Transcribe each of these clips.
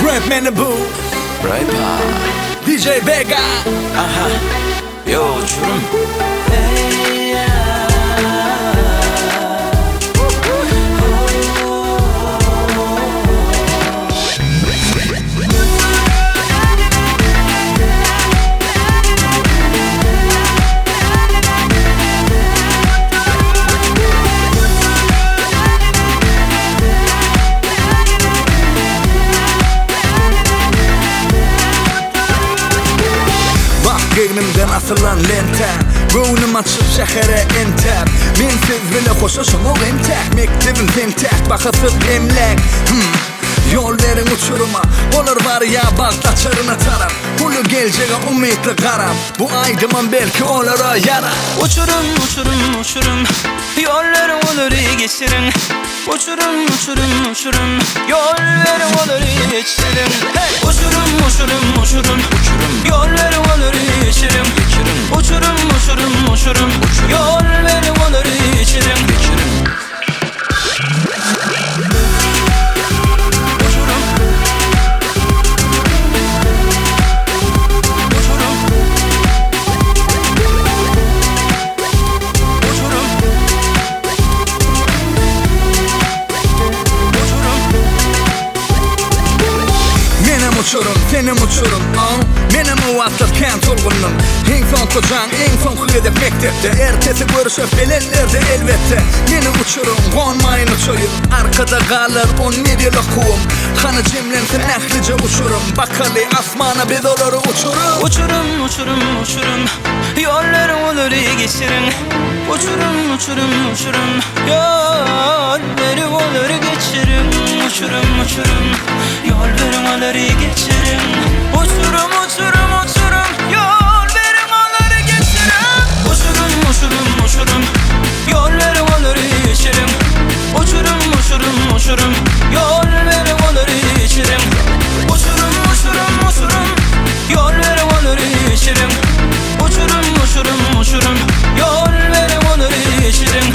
Rap meni bu Rap DJ Vega Aha Yo uçurum. Bak egnimden asylan lenta Göwnüm açyp şähere entäp Men siz bile hoşlaşamok entäk Mekdebim tentäk bahasyz emläk Hum Ýol beriň uçuryma Olar barýa bagt açaryna tarap Uly geljege umytly garap Bu aýdymam belki olara ýarar. Uçurum uçurum uçurum Ýol beriň olary geçiriň Uçurum uçurum uçurum Ýol beriň olary geçiriň Hey! Uçurum uçurum uçurum Uçurum Ýol beriň olary geçiriň Geçiriň Uçurum uçurum uçurum Uçurum Ýol beriň olary geçiriň Geçiriň Uçurum Uçurum Uçurum Uçurum Menem uçurum, senem uçurum, oh. Menem o wagtlar kän tolgundym. Iň soňky jaň, iň soňky gezek mekdepde. Ertesi görüşip bilenlerdi elbetde. Meni uçurum, gonmaýyn uçaýyn. Arkada galar 11 ýyl okuwym. Hany jemlensin ählije uçurum. Bakaly asmana biz olary uçurum. Uçurum uçurum uçurum Ýol beriň olary geçiriň Uçurum uçurum uçurum Ýol beriň olary geçiriň Uçurum uçurum Ýol beriň olary geçiriň Uçurum uçurum uçurum Ýol beriň olary geçiriň Uçurum uçurum uçurum Ýol beriň olary geçiriň Uçurum uçurum uçurum Ýol beriň olary geçiriň Uçurum uçurum uçurum Ýol beriň olary geçiriň Uçurum uçurum uçurum Ýol beriň olary geçiriň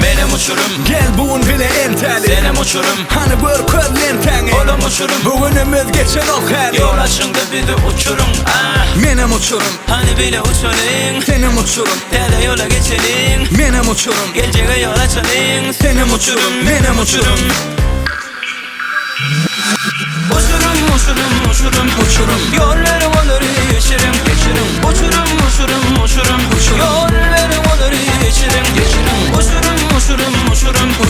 Menem uçurum Gel bu gün bile entäli. Senem uçurum Hany görkez lentäňi. Olam uçurum Bu günümiz geçenok häli. Ýol açyňda bizi uçuruň ah. Menem uçurum, Hany bile uçalyň senem uçurum. Täze ýola geçeliň Menem uçurum, Geljege ýol açalyň senem uçurum, menem uçurum. Uçurum uçurum uçurum Uçurum. Ýol beriň olary geçiriň Geçiriň Uçurum uçurum uçurum Uçurum. Ýol beriň olary geçiriň Geçiriň Uçurum uçurum uçurum Uçurum.